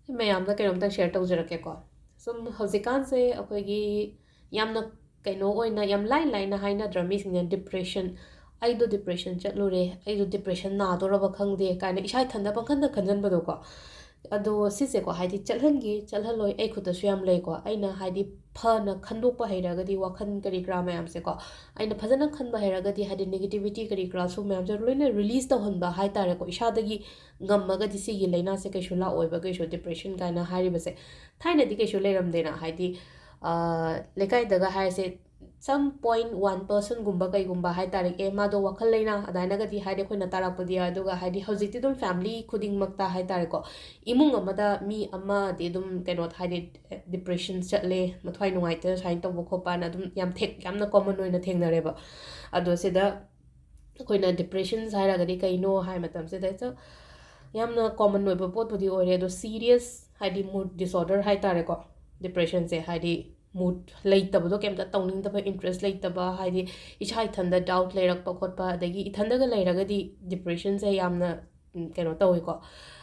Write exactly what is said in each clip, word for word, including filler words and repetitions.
ꯃꯌꯥꯝꯗ ꯀꯩꯅꯣꯝꯇꯪ share ꯇꯧꯖꯔꯛꯀꯦꯀꯣ꯫ ꯁꯨꯝ ꯍꯧꯖꯤꯛꯀꯥꯟꯁꯦ ꯑꯩꯈꯣꯏꯒꯤ ꯌꯥꯝꯅ ꯀꯩꯅꯣ ꯑꯣꯏꯅ ꯌꯥꯝ ꯂꯥꯏꯅ ꯂꯥꯏꯅ ꯍꯥꯏꯅꯗ꯭ꯔꯥ ꯃꯤꯁꯤꯡꯅ depression, "ꯑꯩꯗꯣ depression ꯆꯠꯂꯨꯔꯦ, ꯑꯩꯗꯣ depression ꯅꯥꯗꯣꯔꯕ ꯈꯪꯗꯦ" ꯀꯥꯏꯅ ꯏꯁꯥ ꯏꯊꯟꯗ ꯄꯪꯈꯟꯗ ꯈꯟꯖꯟꯕꯗꯣꯀꯣ꯫ ꯑꯗꯣ ꯁꯤꯁꯦꯀꯣ, ꯍꯥꯏꯗꯤ ꯆꯠꯍꯟꯒꯦ ꯆꯠꯍꯜꯂꯣꯏ ꯑꯩ ꯈꯨꯠꯇꯁꯨ ꯌꯥꯝ ꯂꯩꯀꯣ꯫ ꯑꯩꯅ ꯍꯥꯏꯗꯤ ꯐꯅ ꯈꯟꯗꯣꯛꯄ ꯍꯩꯔꯒꯗꯤ ꯋꯥꯈꯜ ꯀꯔꯤ ꯀꯔꯥ ꯃꯌꯥꯝꯁꯦꯀꯣ, ꯑꯩꯅ ꯐꯖꯅ ꯈꯟꯕ ꯍꯩꯔꯒꯗꯤ ꯍꯥꯏꯗꯤ negativity ꯀꯔꯤ ꯀꯔꯥꯁꯨ ꯃꯌꯥꯝꯁꯦ ꯂꯣꯏꯅ release ꯇꯧꯍꯟꯕ ꯍꯥꯏꯇꯥꯔꯦꯀꯣ꯫ ꯏꯁꯥꯗꯒꯤ ꯉꯝꯃꯒꯗꯤ ꯁꯤꯒꯤ ꯂꯥꯏꯅꯥꯁꯦ ꯀꯩꯁꯨ ꯂꯥꯛꯑꯣꯏꯕ, ꯀꯩꯁꯨ depression ꯀꯥꯏꯅ ꯍꯥꯏꯔꯤꯕꯁꯦ꯫ ꯊꯥꯏꯅꯗꯤ ꯀꯩꯁꯨ ꯂꯩꯔꯝꯗꯦꯅ, ꯍꯥꯏꯗꯤ, ꯑ, ꯂꯩꯀꯥꯏꯗꯒ ꯍꯥꯏꯁꯦ some point one percent ꯒꯨꯝꯕ ꯀꯩꯒꯨꯝꯕ ꯍꯥꯏꯇꯥꯔꯦ, "ꯑꯦ, ꯃꯥꯗꯣ ꯋꯥꯈꯜ ꯂꯩꯅꯥ" ꯑꯗꯨꯃꯥꯏꯅꯒꯗꯤ ꯍꯥꯏꯗꯤ ꯑꯩꯈꯣꯏꯅ ꯇꯥꯔꯛꯄꯗꯤ ꯌꯥꯎꯏ꯫ ꯑꯗꯨꯒ ꯍꯥꯏꯗꯤ ꯍꯧꯖꯤꯛꯇꯤ ꯑꯗꯨꯝ family ꯈꯨꯗꯤꯡꯃꯛꯇ ꯍꯥꯏꯇꯥꯔꯦꯀꯣ, ꯏꯃꯨꯡ ꯑꯃꯗ ꯃꯤ ꯑꯃꯗꯤ ꯑꯗꯨꯝ ꯀꯩꯅꯣ ꯍꯥꯏꯗꯤ depression ꯆꯠꯂꯦ, ꯃꯊ꯭ꯋꯥꯏ ꯅꯨꯡꯉꯥꯏꯇ ꯁꯨꯃꯥꯏꯅ ꯇꯧꯕ ꯈꯣꯠꯄꯅ ꯑꯗꯨꯝ ꯌꯥꯝ ꯊꯦꯛ-, ꯌꯥꯝꯅ common ꯑꯣꯏꯅ ꯊꯦꯡꯅꯔꯦꯕ꯫ ꯑꯗꯣ ꯁꯤꯗ ꯑꯩꯈꯣꯏꯅ depressions ꯍꯥꯏꯔꯒꯗꯤ ꯀꯩꯅꯣ ꯍꯥꯏ ꯃꯇꯝꯁꯤꯗ ꯍꯦꯛꯇ ꯌꯥꯝꯅ common ꯑꯣꯏꯕ ꯄꯣꯠꯄꯨꯗꯤ ꯑꯣꯏꯔꯦ, ꯑꯗꯣ serious ꯍꯥꯏꯗꯤ mood disorder ꯍꯥꯏꯇꯥꯔꯦꯀꯣ꯫ Depressionꯁꯦ ꯍꯥꯏꯗꯤ mood ꯂꯩꯇꯕꯗꯣ, ꯀꯩꯝꯇ ꯇꯧꯅꯤꯡꯗꯕ, interest ꯂꯩꯇꯕ, ꯍꯥꯏꯗꯤ ꯏꯁꯥ ꯏꯊꯟꯗ doubt ꯂꯩꯔꯛꯄ ꯈꯣꯠꯄ, ꯑꯗꯒꯤ ꯏꯊꯟꯗꯒ ꯂꯩꯔꯒꯗꯤ depressionꯁꯦ ꯌꯥꯝꯅ, ꯎꯝ, ꯀꯩꯅꯣ ꯇꯧꯋꯤꯀꯣ꯫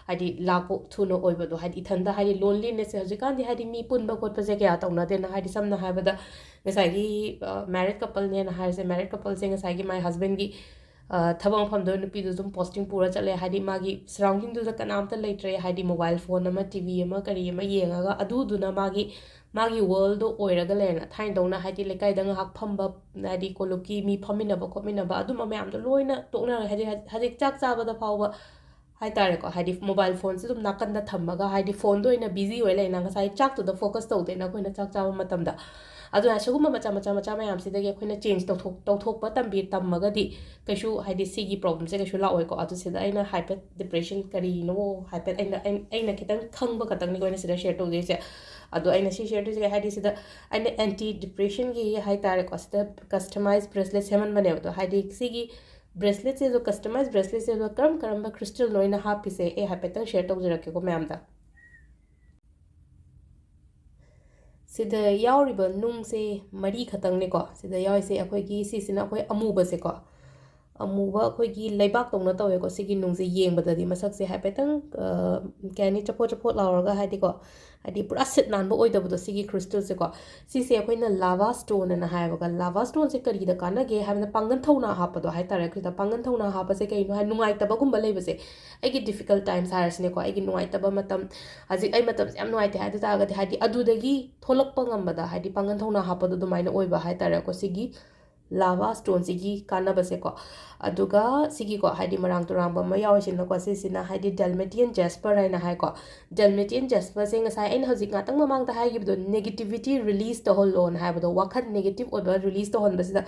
ꯍꯥꯏꯗꯤ ꯂꯥꯛꯄ ꯊꯨꯅ ꯑꯣꯏꯕꯗꯣ, ꯍꯥꯏꯗꯤ ꯏꯊꯟꯗ ꯍꯥꯏꯗꯤ lonelinessꯁꯦ ꯍꯧꯖꯤꯛꯀꯥꯟꯗꯤ ꯍꯥꯏꯗꯤ ꯃꯤ ꯄꯨꯟꯕ ꯈꯣꯠꯄꯁꯦ ꯀꯌꯥ ꯇꯧꯅꯗꯦꯅ꯫ ꯍꯥꯏꯗꯤ ꯁꯝꯅ ꯍꯥꯏꯔꯕꯗ ꯉꯁꯥꯏꯒꯤ, ꯑ, married coupleꯅꯦꯅ ꯍꯥꯏꯔꯁꯦ, married coupleꯁꯦ ꯉꯁꯥꯏꯒꯤ my husbandꯒꯤ, ꯑ, ꯊꯕꯛ ꯃꯐꯝꯗ ꯅꯨꯄꯤꯗꯨ ꯑꯗꯨꯝ posting ꯄꯨꯔ ꯆꯠꯂꯦ, ꯍꯥꯏꯗꯤ ꯃꯥꯒꯤ surroundingꯗꯨꯗ ꯀꯅꯥꯝꯇ ꯂꯩꯇ꯭ꯔꯦ, ꯍꯥꯏꯗꯤ mobile phone ꯑꯃ, TV ꯑꯃ, ꯀꯔꯤ ꯑꯃ ꯌꯦꯡꯉꯒ ꯑꯗꯨꯗꯨꯅ ꯃꯥꯒꯤ, ꯃꯥꯒꯤ worldꯗꯣ ꯑꯣꯏꯔꯒ ꯂꯩꯔꯦꯅ꯫ ꯊꯥꯏꯅꯗꯧꯅ ꯍꯥꯏꯗꯤ ꯂꯩꯀꯥꯏꯗ ꯉꯥꯏꯍꯥꯛ ꯐꯝꯕ, ꯍꯥꯏꯗꯤ ꯀꯣꯂꯨꯞꯀꯤ ꯃꯤ ꯐꯝꯃꯤꯟꯅꯕ ꯈꯣꯠꯃꯤꯟꯅꯕ ꯑꯗꯨꯝꯕ ꯃꯌꯥꯝꯗꯣ ꯂꯣꯏꯅ ꯇꯣꯛꯅꯔꯦ꯫ ꯍꯥꯏꯗꯤ ꯍꯧꯖꯤꯛ ꯆꯥꯛ ꯆꯥꯕꯗ ꯐꯥꯎꯕ ꯍꯥꯏꯇꯥꯔꯦꯀꯣ, ꯍꯥꯏꯗꯤ mobile phoneꯁꯦ ꯑꯗꯨꯝ ꯅꯥꯀꯟꯗ ꯊꯝꯃꯒ, ꯍꯥꯏꯗꯤ phoneꯗ ꯑꯣꯏꯅ busy ꯑꯣꯏ ꯂꯩꯅ, ꯉꯁꯥꯏ ꯆꯥꯛꯇꯨꯗ focus ꯇꯧꯗꯦꯅ ꯑꯩꯈꯣꯏꯅ ꯆꯥꯛ ꯆꯥꯕ ꯃꯇꯝꯗ꯫ ꯑꯗꯨꯅ ꯁꯤꯒꯨꯝꯕ ꯃꯆꯥ ꯃꯆꯥ ꯃꯆꯥ ꯃꯌꯥꯝꯁꯤꯗꯒꯤ ꯑꯩꯈꯣꯏꯅ change ꯇꯧꯊꯣꯛ-, ꯇꯧꯊꯣꯛꯄ ꯇꯝꯕꯤ-, ꯇꯝꯃꯒꯗꯤ ꯀꯩꯁꯨ ꯍꯥꯏꯗꯤ ꯁꯤꯒꯤ problemꯁꯦ ꯀꯩꯁꯨ ꯂꯥꯛꯑꯣꯏꯀꯣ꯫ ꯑꯗꯨ ꯁꯤꯗ ꯑꯩꯅ ꯍꯥꯏꯐꯦꯠ depression ꯀꯔꯤꯅꯣ ꯍꯥꯏꯐꯦꯠ ꯑꯩꯅ, ꯑꯩꯅ, ꯑꯩꯅ ꯈꯤꯇꯪ ꯈꯪꯕ ꯈꯛꯇꯪꯅꯤꯀꯣ ꯑꯩꯅ ꯁꯤꯗ share ꯇꯧꯗꯣꯏꯁꯦ꯫ ꯑꯗꯣ ꯑꯩꯅ ꯁꯤ share ꯇꯧꯖꯒꯦ ꯍꯥꯏꯗꯤ ꯁꯤꯗ ꯑꯩꯅ anti depressionꯒꯤ ꯍꯥꯏꯇꯥꯔꯦꯀꯣ, ꯁꯤꯗ customize bracelet ꯁꯦꯝꯍꯟꯕꯅꯦꯕ꯫ ꯑꯗꯣ ꯍꯥꯏꯗꯤ ꯁꯤꯒꯤ braceletꯁꯦ, ꯑꯗꯣ customize braceletꯁꯦ, ꯑꯗꯣ ꯀꯔꯝ ꯀꯔꯝꯕ crystalꯅꯣ ꯑꯩꯅ ꯍꯥꯞꯄꯤꯁꯦ, ꯑꯩ ꯍꯥꯏꯐꯦꯠꯇꯪ share ꯇꯧꯖꯔꯛꯀꯦꯀꯣ ꯃꯌꯥꯝꯗ꯫ ꯁꯤꯗ ꯌꯥꯎꯔꯤꯕ ꯅꯨꯡꯁꯦ ꯃꯔꯤ ꯈꯛꯇꯪꯅꯦꯀꯣ꯫ ꯁꯤꯗ ꯌꯥꯎꯔꯤꯁꯦ ꯑꯩꯈꯣꯏꯒꯤ, ꯁꯤꯁꯤꯅ ꯑꯩꯈꯣꯏ ꯑꯃꯨꯕꯁꯦꯀꯣ꯫ ꯑꯃꯨꯕ ꯑꯩꯈꯣꯏꯒꯤ ꯂꯩꯕꯥꯛꯇꯧꯅ ꯇꯧꯋꯦꯀꯣ꯫ ꯁꯤꯒꯤ ꯅꯨꯡꯁꯦ ꯌꯦꯡꯕꯗꯗꯤ ꯃꯁꯛꯁꯦ ꯍꯥꯏꯐꯦꯠꯇꯪ, ꯑ, ꯀꯩ ꯍꯥꯏꯅꯤ, ꯆꯐꯣꯠ ꯆꯐꯣꯠ ꯂꯥꯎꯔꯒ, ꯍꯥꯏꯗꯤꯀꯣ, ꯍꯥꯏꯗꯤ ꯄꯨꯔꯥ ꯁꯤꯠ ꯅꯥꯟꯕ ꯑꯣꯏꯗꯕꯗꯣ, ꯁꯤꯒꯤ crystalꯁꯦꯀꯣ꯫ ꯁꯤꯁꯦ ꯑꯩꯈꯣꯏꯅ lava stone ꯑꯅ ꯍꯥꯏꯌꯦꯕꯀꯣ꯫ Lava stoneꯁꯦ ꯀꯔꯤꯗ ꯀꯥꯟꯅꯒꯦ ꯍꯥꯏꯕꯗ, ꯄꯥꯡꯒꯜ ꯊꯧꯅꯥ ꯍꯥꯞꯄꯗꯣ ꯍꯥꯏꯇꯥꯔꯦ꯫ ꯑꯩꯈꯣꯏꯗ ꯄꯥꯡꯒꯜ ꯊꯧꯅꯥ ꯍꯥꯞꯄꯁꯦ ꯀꯩꯅꯣ ꯍꯥꯏ, ꯅꯨꯡꯉꯥꯏꯇꯕꯒꯨꯝꯕ ꯂꯩꯕꯁꯦ, ꯑꯩꯒꯤ difficult times ꯍꯥꯏꯔꯁꯤꯅꯦꯀꯣ, ꯑꯩꯒꯤ ꯅꯨꯡꯉꯥꯏꯇꯕ ꯃꯇꯝ, ꯍꯧꯖꯤꯛ ꯑꯩ ꯃꯇꯝꯁꯦ ꯌꯥꯝ ꯅꯨꯡꯉꯥꯏꯇꯦ ꯍꯥꯏ ꯇꯥꯔꯒꯗꯤ, ꯍꯥꯏꯗꯤ ꯑꯗꯨꯗꯒꯤ ꯊꯣꯛꯂꯛꯄ ꯉꯝꯕꯗ, ꯍꯥꯏꯗꯤ ꯄꯥꯡꯒꯜ ꯊꯧꯅꯥ ꯍꯥꯞꯄꯗꯣ ꯑꯗꯨꯃꯥꯏꯅ ꯑꯣꯏꯕ ꯍꯥꯏꯇꯥꯔꯦꯀꯣ꯫ ꯁꯤꯒꯤ lava stoneꯁꯤꯒꯤ ꯀꯥꯟꯅꯕꯁꯦꯀꯣ꯫ ꯑꯗꯨꯒ ꯁꯤꯒꯤꯀꯣ, ꯍꯥꯏꯗꯤ ꯃꯔꯥꯡ ꯇꯨꯔꯥꯡꯕ ꯑꯃ ꯌꯥꯎꯔꯤꯁꯤꯅꯀꯣ, ꯁꯤꯁꯤꯅ ꯍꯥꯏꯗꯤ Dalmatian jasper ꯍꯥꯏꯅ ꯍꯥꯏꯀꯣ꯫ Dalmatian jasperꯁꯦ ꯉꯁꯥꯏ ꯑꯩꯅ ꯍꯧꯖꯤꯛ ꯉꯥꯛꯇꯪ ꯃꯃꯥꯡꯗ ꯍꯥꯏꯈꯤꯕꯗꯣ, negativity release ꯇꯧꯍꯜꯂꯣꯅ ꯍꯥꯏꯕꯗꯣ, ꯋꯥꯈꯜ negative ꯑꯣꯏꯕ release ꯇꯧꯍꯟꯕꯁꯤꯗ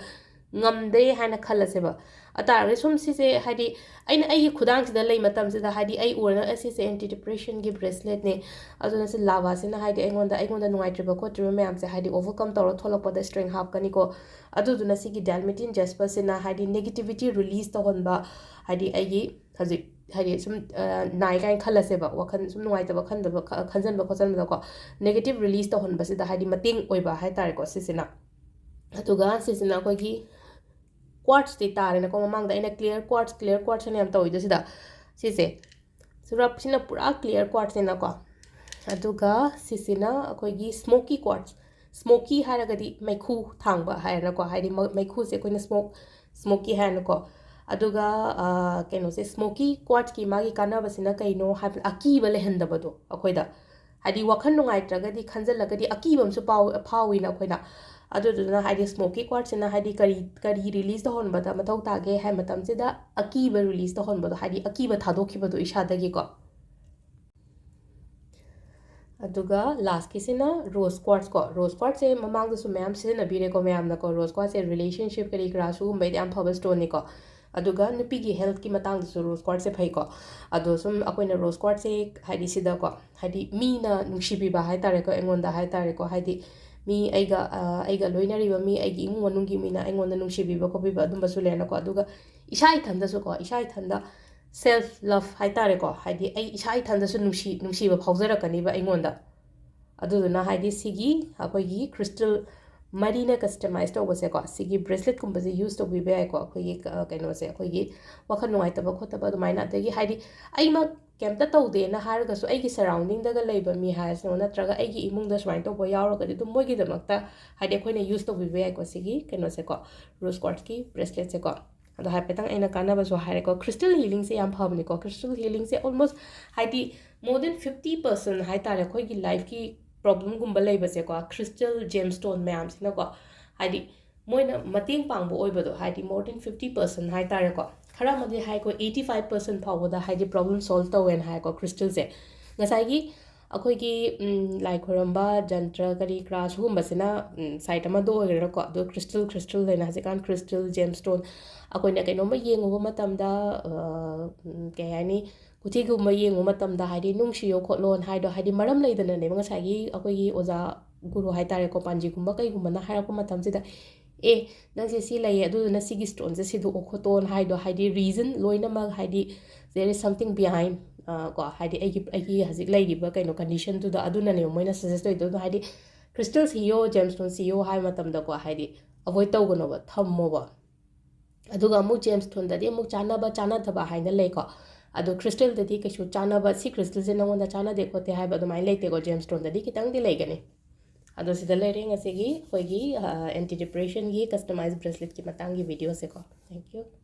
ꯉꯝꯗꯦ ꯍꯥꯏꯅ ꯈꯜꯂꯁꯦꯕ꯫ ꯑꯗꯨ ꯇꯥꯔꯒꯗꯤ ꯁꯨꯝ ꯁꯤꯁꯦ, ꯍꯥꯏꯗꯤ ꯑꯩꯅ ꯑꯩꯒꯤ ꯈꯨꯗꯥꯡꯁꯤꯗ ꯂꯩ ꯃꯇꯝꯁꯤꯗ, ꯍꯥꯏꯗꯤ ꯑꯩ ꯎꯔꯒ, "ꯑꯁ, ꯁꯤꯁꯦ anti depressionꯒꯤ braceletꯅꯦ, ꯑꯗꯨꯅ ꯁꯤ lavaꯁꯤꯅ ꯍꯥꯏꯗꯤ ꯑꯩꯉꯣꯟꯗ, ꯑꯩꯉꯣꯟꯗ ꯅꯨꯡꯉꯥꯏꯇ꯭ꯔꯤꯕ ꯈꯣꯠꯇ꯭ꯔꯤꯕ ꯃꯌꯥꯝꯁꯦ ꯍꯥꯏꯗꯤ overcome ꯇꯧꯔ ꯊꯣꯛꯂꯛꯄꯗ strength ꯍꯥꯞꯀꯅꯤꯀꯣ"꯫ ꯑꯗꯨꯗꯨꯅ ꯁꯤꯒꯤ Dalmatian jasperꯁꯤꯅ ꯍꯥꯏꯗꯤ negativity release ꯇꯧꯍꯟꯕ, ꯍꯥꯏꯗꯤ ꯑꯩꯒꯤ ꯍꯧꯖꯤꯛ ꯍꯥꯏꯗꯤ ꯁꯨꯝ, ꯑ, ꯅꯥꯏ ꯀꯥꯏꯅ ꯈꯜꯂꯁꯦꯕ, ꯋꯥꯈꯜ ꯁꯨꯝ ꯅꯨꯡꯉꯥꯏꯇꯕ ꯈꯟꯗꯕ, ꯈ-, ꯈꯟꯖꯟꯕ ꯈꯣꯠꯆꯟꯕꯗꯀꯣ, negative release ꯇꯧꯍꯟꯕꯁꯤꯗ ꯍꯥꯏꯗꯤ ꯃꯇꯦꯡ ꯑꯣꯏꯕ ꯍꯥꯏꯇꯥꯔꯦꯀꯣ ꯁꯤꯁꯤꯅ꯫ ꯑꯗꯨꯒ ꯁꯤꯁꯤꯅ ꯑꯩꯈꯣꯏꯒꯤ quartzꯇꯤ ꯇꯥꯔꯦꯅꯀꯣ, ꯃꯃꯥꯡꯗ ꯑꯩꯅ clear quartz, clear quartz ꯍꯥꯏꯅ ꯌꯥꯝ ꯇꯧꯋꯤꯗꯣ ꯁꯤꯗ꯫ ꯁꯤꯁꯦ, ꯁꯨꯔꯞꯁꯤꯅ ꯄꯨꯔꯥ clear quartzꯅꯤꯅꯀꯣ꯫ ꯑꯗꯨꯒ ꯁꯤꯁꯤꯅ ꯑꯩꯈꯣꯏꯒꯤ smoky quartz꯫ Smoky ꯍꯥꯏꯔꯒꯗꯤ ꯃꯩꯈꯨ ꯊꯥꯡꯕ ꯍꯥꯏꯔꯦꯅꯀꯣ, ꯍꯥꯏꯗꯤ ꯃ-, ꯃꯩꯈꯨꯁꯦ ꯑꯩꯈꯣꯏꯅ smoke, smoky ꯍꯥꯏꯔꯦꯅꯀꯣ꯫ ꯑꯗꯨꯒ, ꯑ, ꯀꯩꯅꯣꯁꯦ, smoky quartzꯀꯤ ꯃꯥꯒꯤ ꯀꯥꯟꯅꯕꯁꯤꯅ ꯀꯩꯅꯣ ꯍꯥꯏꯕ, ꯑꯀꯤꯕ ꯂꯩꯍꯟꯗꯕꯗꯣ ꯑꯩꯈꯣꯏꯗ꯫ ꯍꯥꯏꯗꯤ ꯋꯥꯈꯜ ꯅꯨꯡꯉꯥꯏꯇ꯭ꯔꯒꯗꯤ, ꯈꯟꯖꯜꯂꯒꯗꯤ ꯑꯀꯤꯕ ꯑꯃꯁꯨ ꯄꯥꯎ-, ꯐꯥꯎꯋꯤꯅ ꯑꯩꯈꯣꯏꯅ꯫ ꯑꯗꯨꯗꯨꯅ ꯍꯥꯏꯗꯤ smoky quartzꯁꯤꯅ ꯍꯥꯏꯗꯤ ꯀꯔꯤ, ꯀꯔꯤ release ꯇꯧꯍꯟꯕꯗ ꯃꯊꯧ ꯇꯥꯒꯦ ꯍꯥꯏ ꯃꯇꯝꯁꯤꯗ, ꯑꯀꯤꯕ release ꯇꯧꯍꯟꯕꯗꯣ, ꯍꯥꯏꯗꯤ ꯑꯀꯤꯕ ꯊꯥꯗꯣꯛꯈꯤꯕꯗꯣ ꯏꯁꯥꯗꯒꯤꯀꯣ꯫ ꯑꯗꯨꯒ lastꯀꯤꯁꯤꯅ rose quartz ꯀꯣ꯫ Rose quartzꯁꯦ ꯃꯃꯥꯡꯗꯁꯨ ꯃꯌꯥꯝ ꯁꯤꯖꯤꯟꯅꯕꯤꯔꯦꯀꯣ ꯃꯌꯥꯝꯅꯀꯣ꯫ Rose quartzꯁꯦ relationship ꯀꯔꯤ ꯀꯔꯥ ꯁꯤꯒꯨꯝꯕꯩꯗꯤ ꯌꯥꯝ ꯐꯕ stoneꯅꯤꯀꯣ꯫ ꯑꯗꯨꯒ ꯅꯨꯄꯤꯒꯤ healthꯀꯤ ꯃꯇꯥꯡꯗꯁꯨ rose quartzꯁꯦ ꯐꯩꯀꯣ꯫ ꯑꯗꯣ ꯁꯨꯝ ꯑꯩꯈꯣꯏꯅ rose quartzꯁꯦ ꯍꯥꯏꯗꯤ ꯁꯤꯗꯀꯣ, ꯍꯥꯏꯗꯤ ꯃꯤꯅ ꯅꯨꯡꯁꯤꯕꯤꯕ ꯍꯥꯏꯇꯥꯔꯦꯀꯣ, ꯑꯩꯉꯣꯟꯗ ꯍꯥꯏꯇꯥꯔꯦꯀꯣ, ꯍꯥꯏꯗꯤ ꯃꯤ ꯑꯩꯒ, ꯑ, ꯑꯩꯒ ꯂꯣꯏꯅꯔꯤꯕ ꯃꯤ, ꯑꯩꯒꯤ ꯏꯃꯨꯡ ꯃꯅꯨꯡꯒꯤ ꯃꯤꯅ ꯑꯩꯉꯣꯟꯗ ꯅꯨꯡꯁꯤꯕꯤꯕ ꯈꯣꯠꯄꯤꯕ ꯑꯗꯨꯝꯕꯁꯨ ꯂꯩꯔꯦꯅꯀꯣ꯫ ꯑꯗꯨꯒ ꯏꯁꯥ ꯏꯊꯟꯗꯁꯨꯀꯣ, ꯏꯁꯥ ꯏꯊꯟꯗ self love ꯍꯥꯏꯇꯥꯔꯦꯀꯣ, ꯍꯥꯏꯗꯤ ꯑꯩ ꯏꯁꯥ ꯏꯊꯟꯗꯁꯨ ꯅꯨꯡꯁꯤ-, ꯅꯨꯡꯁꯤꯕ ꯐꯥꯎꯖꯔꯛꯀꯅꯤꯕ ꯑꯩꯉꯣꯟꯗ꯫ ꯑꯗꯨꯗꯨꯅ ꯍꯥꯏꯗꯤ ꯁꯤꯒꯤ ꯑꯩꯈꯣꯏꯒꯤ crystal ꯃꯔꯤꯅ ꯀꯁꯇꯃꯥꯏꯁ ꯇꯧꯕꯁꯦꯀꯣ, ꯁꯤꯒꯤ ꯕ꯭ꯔꯦꯁꯂꯦꯠꯀꯨꯝꯕꯁꯦ ꯌꯨꯁ ꯇꯧꯕꯤꯕ ꯌꯥꯏꯀꯣ꯫ ꯑꯩꯈꯣꯏꯒꯤ ꯀ- ꯀꯩꯅꯣꯁꯦ, ꯑꯩꯈꯣꯏꯒꯤ ꯋꯥꯈꯜ ꯅꯨꯡꯉꯥꯏꯇꯕ ꯈꯣꯠꯇꯕ ꯑꯗꯨꯃꯥꯏꯅ, ꯑꯗꯒꯤ ꯍꯥꯏꯗꯤ ꯑꯩꯃꯛ ꯀꯩꯝꯇ ꯇꯧꯗꯦꯅ ꯍꯥꯏꯔꯒꯁꯨ, ꯑꯩꯒꯤ ꯁꯔꯥꯎꯟꯗꯤꯡꯗꯒ ꯂꯩꯕ ꯃꯤ ꯍꯥꯏꯔꯁꯤꯅ, ꯅꯠꯇ꯭ꯔꯒ ꯑꯩꯒꯤ ꯏꯃꯨꯡꯗ ꯁꯨꯃꯥꯏꯅ ꯇꯧꯕ ꯌꯥꯎꯔꯒꯗꯤ, ꯑꯗꯨꯝ ꯃꯣꯏꯒꯤꯗꯃꯛꯇ ꯍꯥꯏꯗꯤ ꯑꯩꯈꯣꯏꯅ ꯌꯨꯁ ꯇꯧꯕꯤꯕ ꯌꯥꯏꯀꯣ, ꯁꯤꯒꯤ ꯀꯩꯅꯣꯁꯦꯀꯣ, ꯔꯣꯁ ꯀ꯭ꯋꯥꯔꯠꯁꯀꯤ ꯕ꯭ꯔꯦꯁꯂꯦꯠꯁꯦꯀꯣ꯫ ꯑꯗꯣ ꯍꯥꯏꯐꯦꯠꯇꯪ ꯑꯩꯅ ꯀꯥꯟꯅꯕꯁꯨ ꯍꯥꯏꯔꯦꯀꯣ꯫ ꯀ꯭ꯔꯤꯁꯇꯜ ꯍꯤꯂꯤꯡꯁꯦ ꯌꯥꯝ ꯐꯕꯅꯤꯀꯣ꯫ ꯀ꯭ꯔꯤꯁꯇꯜ ꯍꯤꯂꯤꯡꯁꯦ almost ꯍꯥꯏꯗꯤ more than fifty percent ꯍꯥꯏ ꯇꯥꯔꯦ, ꯑꯩꯈꯣꯏꯒꯤ ꯂꯥꯏꯐꯀꯤ ꯄ꯭ꯔꯣꯕ꯭ꯂꯦꯝꯒꯨꯝꯕ ꯂꯩꯕꯁꯦꯀꯣ, ꯀ꯭ꯔꯤꯁꯇꯜ ꯖꯦꯝ ꯁ꯭ꯇꯣꯟ ꯃꯌꯥꯝꯁꯤꯅꯀꯣ, ꯍꯥꯏꯗꯤ ꯃꯣꯏꯅ ꯃꯇꯦꯡ ꯄꯥꯡꯕ ꯑꯣꯏꯕꯗꯣ, ꯍꯥꯏꯗꯤ more than fifty percent ꯍꯥꯏ ꯇꯥꯔꯦꯀꯣ꯫ ꯈꯔ ꯑꯃꯗꯤ ꯍꯥꯏꯀꯣ, eighty five percent ꯐꯥꯎꯕꯗ ꯍꯥꯏꯗꯤ ꯄ꯭ꯔꯣꯕ꯭ꯂꯦꯝ ꯁꯣꯜꯕ ꯇꯧꯋꯦꯅ ꯍꯥꯏꯀꯣ ꯀ꯭ꯔꯤꯁꯇꯜꯁꯦ꯫ ꯉꯁꯥꯏꯒꯤ ꯑꯩꯈꯣꯏꯒꯤ ꯎꯝ, ꯂꯥꯏ ꯈꯣꯏꯔꯝꯕ, ꯖꯟꯇ꯭ꯔ ꯀꯔꯤ ꯀꯔꯥ ꯁꯤꯒꯨꯝꯕꯁꯤꯅ ꯁꯥꯏꯠ ꯑꯃꯗ ꯑꯣꯏꯈ꯭ꯔꯦꯀꯣ꯫ ꯑꯗꯣ ꯀ꯭ꯔꯤꯁꯇꯜ, ꯀ꯭ꯔꯤꯁꯇꯜ ꯍꯥꯏꯅ ꯍꯧꯖꯤꯛꯀꯥꯟ ꯀ꯭ꯔꯤꯁꯇꯜ, ꯖꯦꯝ ꯁ꯭ꯇꯣꯟ, ꯑꯩꯈꯣꯏꯅ ꯀꯩꯅꯣꯝꯃ ꯌꯦꯡꯉꯨꯕ ꯃꯇꯝꯗ, ꯑ, ꯎꯝ, ꯀꯩ ꯍꯥꯏꯅꯤ, ꯀꯨꯊꯤꯒꯨꯝꯕ ꯌꯦꯡꯉꯨꯕ ꯃꯇꯝꯗ ꯍꯥꯏꯗꯤ ꯅꯨꯡꯁꯤꯌꯣ ꯈꯣꯠꯂꯣꯅ ꯍꯥꯏꯗꯣ, ꯍꯥꯏꯗꯤ ꯃꯔꯝ ꯂꯩꯗꯅꯅꯦꯕ ꯉꯁꯥꯏꯒꯤ ꯑꯩꯈꯣꯏꯒꯤ ꯑꯣꯖꯥ ꯒꯨꯔꯨ ꯍꯥꯏ ꯇꯥꯔꯦꯀꯣ, ꯄꯥꯟꯖꯤꯒꯨꯝꯕ ꯀꯩꯒꯨꯝꯕꯅ ꯍꯥꯏꯔꯛꯄ ꯃꯇꯝꯁꯤꯗ, "ꯑꯦ, ꯅꯪꯁꯦ ꯁꯤ ꯂꯩꯌꯦ, ꯑꯗꯨꯗꯨꯅ ꯁꯤꯒꯤ ꯁ꯭ꯇꯣꯟꯁꯦ ꯁꯤꯗꯣꯛꯑꯣ ꯈꯣꯠꯇꯣꯅ" ꯍꯥꯏꯗꯣ, ꯍꯥꯏꯗꯤ ꯔꯤꯖꯟ ꯂꯣꯏꯅꯃꯛ, ꯍꯥꯏꯗꯤ there is something behind, ꯑ, ꯀꯣ, ꯍꯥꯏꯗꯤ ꯑꯩꯒꯤ, ꯑꯩꯒꯤ ꯍꯧꯖꯤꯛ ꯂꯩꯔꯤꯕ ꯀꯩꯅꯣ ꯀꯟꯗꯤꯁꯟꯗꯨꯗ, ꯑꯗꯨꯅꯅꯦꯕ ꯃꯣꯏꯅ ꯁꯖꯦꯁ ꯇꯧꯔꯤꯗꯣ꯫ ꯑꯗꯣ ꯍꯥꯏꯗꯤ ꯀ꯭ꯔꯤꯁꯇꯜ ꯁꯤꯌꯣ, ꯖꯦꯝ ꯁ꯭ꯇꯣꯟ ꯁꯤꯌꯣ ꯍꯥꯏꯕ ꯃꯇꯝꯗꯀꯣ, ꯍꯥꯏꯗꯤ ꯑꯦꯚꯣꯏꯗ ꯇꯧꯒꯅꯣꯕ, ꯊꯝꯃꯣꯕ꯫ ꯑꯗꯨꯒ ꯑꯃꯨꯛ ꯖꯦꯝ ꯁ꯭ꯇꯣꯟꯗꯗꯤ ꯑꯃꯨꯛ ꯆꯥꯟꯅꯕ ꯆꯥꯟꯅꯗꯕ ꯍꯥꯏꯅ ꯂꯩꯀꯣ꯫ ꯑꯗꯣ ꯀ꯭ꯔꯤꯁꯇꯜꯗꯗꯤ ꯀꯩꯁꯨ ꯆꯥꯟꯅꯕ, ꯁꯤ ꯀ꯭ꯔꯤꯁꯇꯜꯁꯦ ꯅꯉꯣꯟꯗ ꯆꯥꯟꯅꯗꯦ ꯈꯣꯠꯇꯦ ꯍꯥꯏꯕ ꯑꯗꯨꯃꯥꯏꯅ ꯂꯩꯇꯦꯀꯣ꯫ ꯖꯦꯝ ꯁ꯭ꯇꯣꯟꯗꯗꯤ ꯈꯤꯇꯪꯗꯤ ꯂꯩꯒꯅꯤ꯫ ꯑꯗꯣ ꯁꯤꯗ ꯂꯩꯔꯦ ꯉꯁꯤꯒꯤ ꯑꯩꯈꯣꯏꯒꯤ, ꯑ, ꯑꯦꯟꯇꯤ ꯗꯤꯄ꯭ꯔꯦꯁꯟꯒꯤ ꯀꯁꯇꯃꯥꯏꯁ ꯕ꯭ꯔꯦꯁꯂꯦꯠꯀꯤ ꯃꯇꯥꯡꯒꯤ ꯚꯤꯗꯤꯑꯣꯁꯦꯀꯣ꯫ Thank you.